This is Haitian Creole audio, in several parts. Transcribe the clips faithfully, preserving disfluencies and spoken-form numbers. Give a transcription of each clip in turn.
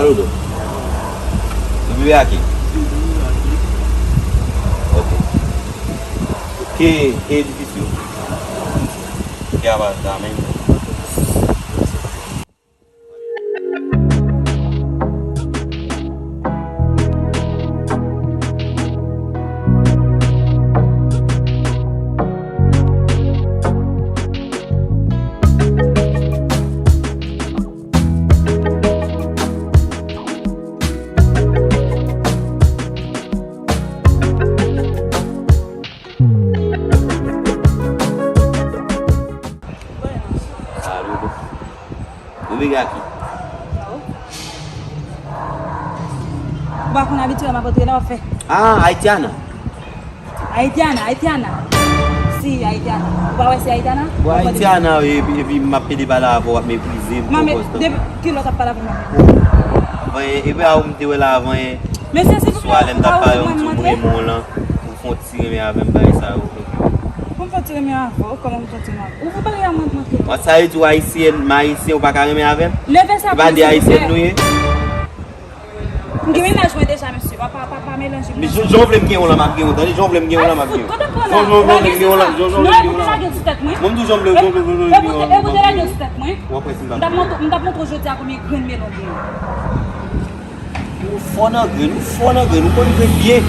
Alo, do. Ou vive aqui? Ok. Que edifício? Que apartamento? Alo, do. Ou vin aki? Ou pa konn abitye m ap antre la, w ap fè. Ah, Haitiana. Haitiana, Haitiana. Si, Haitiana. Ou pa wè se Haitiana? Bon, Haitiana, epi, epi m ap pede pale avè w, w ap meprize m. Manmi, depi kilè w t ap pale avè m? Avan, epi a ou m te wè la avan, swa lè m t ap pale, ou m di w m renmen w lan, ou fè yon ti renmen avè m, bagay sa yo. Pou m fè ti renmen avè w, kòman m fè ti renmen avè w? Ou fè bagay a mwen, mwen. Sa vle di w ayisyen, m ayisyen, ou pa ka renmen avè m? Leve sa. E pa de ayisyen nou ye? M gen mennaj mwen deja, mesye. Pa, pa, pa, pa melanje m. Men jan, jan w vle m gen yon lan, m ap gen yon, tande, jan w vle m gen yon lan, m ap gen yon. Jan, jan w vle m gen yon lan, jan, jan w vle m gen yon lan. Mwen m di w jan w vle, jan w vle, jan w vle m gen yon lan. Ekoute, lage yon ti tèt mwen. W ap wè si m pa. M t ap montre, m t ap montre w jodi a konbyen grenn melon m gen. Ou fò nan grenn, ou fò nan grenn, ou konn grenn byen.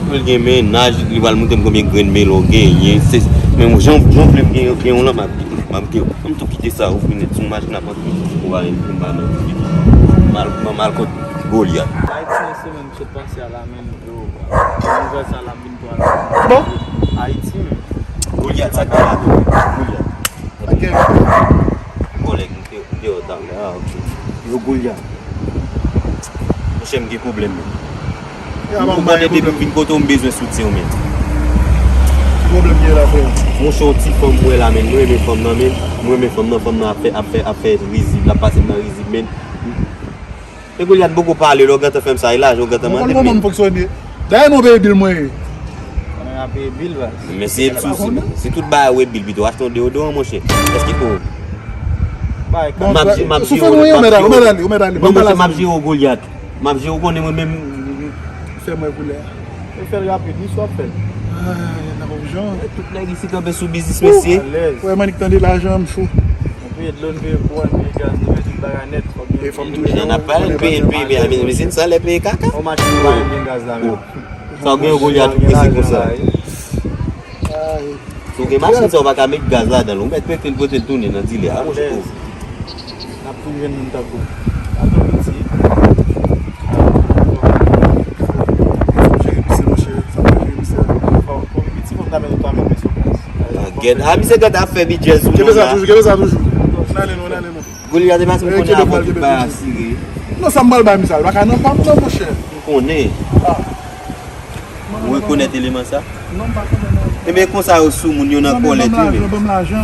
Mwen gen mennaj, li pral montre m konbyen grenn melon genyen. Se, men jan, jan w vle m gen, gen yon lan, m ap, m ap gen, m tou kite sa, ou fini sou machin ap antre. Ou pa gen pou m pa nan. Mal, mal, mal kont Golyat. Ayiti nan semèn sot pase a la, men, yo, nouvèl sa la vin pran la. Bon. Ayiti, men. Golyat, sa k gen la, Golyat? Kòlèg, m te, m te wè w talè a, ok. Yo, Golyat. Monchè, m gen pwoblèm, men. M konprann depi m vin kote w, m bezwen soutyen w, men. Ki pwoblèm gen la, frè? Monchè, yon ti fanm m wè la, men. Mwen renmen fanm nan, men. Mwen renmen fanm nan, fanm nan ap fè, ap fè, ap fè rizib, l ap pase m nan rizib, men. E Golyat poko pale, lè w gentan fè m sa, e lajan w gentan mande m, men. Mwen konn kòman m fonksyone. Dayè nou peye bil mwen ye. Mwen ap peye bil, baz. Men se, se, se, se tout bagay ou e bil pito. Achte yon deodoran, monchè. Èske pou. M ap, m ap jere w, m ap jere w. Non, monchè, m ap jere w, Golyat. M ap jere w, konnen mwen menm. Fè mwen koulè. E fè l rapid, wi, sa w ap fè l. Ay, nan konfizyon. Tout nèg isit kanpe sou biznis, mesye. Alèz. Wè, m annik tande lajan, m cho. Nou peye dlo, nou peye kouran, nou peye gaz, nou peye tout bagay nèt. Fòk gen. E fòm toujou. Jan n ap pale, n peye, n peye, men, men, men se sa lè peye kaka. On machin pa gen gaz la, men. Sa w gen, Golyat, ou prese konsa. Ay. Si w gen machin sa, ou pa ka met gaz ladan l. Ou mèt mete l pote l tounen nan dilè a, monchè. Alèz. N ap tou jwenn moun tankou w. Atò piti. Fò jere misye, monchè. Sa fò jere misye. Fò, fò piti, fò m ta mete twa mil peso plas. Ah, gèt. Ah, misye gèt ap fè bidjè sou moun la. Kenbe sa toujou, kenbe sa toujou. N ale non, n ale non. Golyat, e pa si m konnen avan tout bagay asire. Non, sa m pral bay misye a, li pa ka nan pa m non, monchè. M konnen. Ah. Ou rekonèt eleman sa? Non, m pa konnen non. Ebyen konsa yo sou moun yo nan kòlèt yo, men.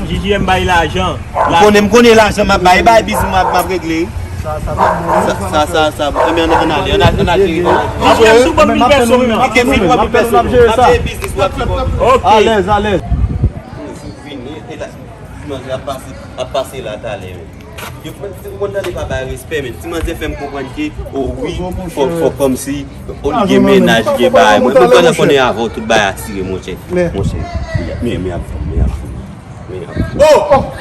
J J M bay lajan. M konnen, m konnen lajan m ap bay, bay bizou m ap, m ap regle. Sa, sa, sa, sa, sa, bon. Ebyen ann, ann ale, ann ale, ann ale jere kòlèt. Apre m sou banm mil pèso m nan. Ok, m sou banm mil pèso. M ap jere biznis w ap fè. Ok. Alèz, alèz. Vini, e la, ti manzè ap pase, ap pase la talè, men. Yo, ou konn tande pa bay respè, men. Ti manzè fè m konprann ke, o wi, fò, fò kòmsi, o li gen mennaj, gen bagay. Mwen, mwen pandan konnen avè w, tout bagay asire, monchè. Monchè, men, men ap fè, men ap fè, men ap fè. Oh!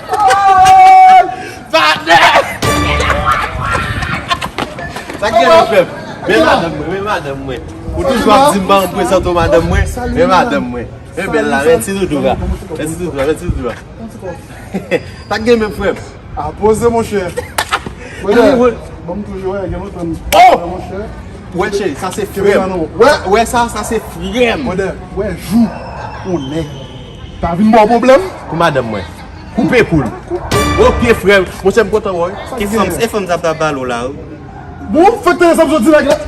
Patnè! Sa k gen nan frè m? Men madanm mwen, men madanm mwen. Ou toujou ap di m pa prezante w madanm mwen? Men madanm mwen. E bèl la, men ti doudou la. Men ti doudou la, men ti doudou la. Sa k gen menm, frè m? A poze, monchè. Brother, bon, m toujou wè, gen lontan m wè, monchè. Wè, cheri, sa se frè m. Wè, wè sa, sa se frè m. Brother, wè jou ou nèg ta vin ba w pwoblèm. Pou madanm mwen. Koupe kou l. Ok, frè m. Monchè, m kontan wè w. E fanm, e fanm sa ap pale w la, wi. Bon, fèk tande sa m sot di nèg la.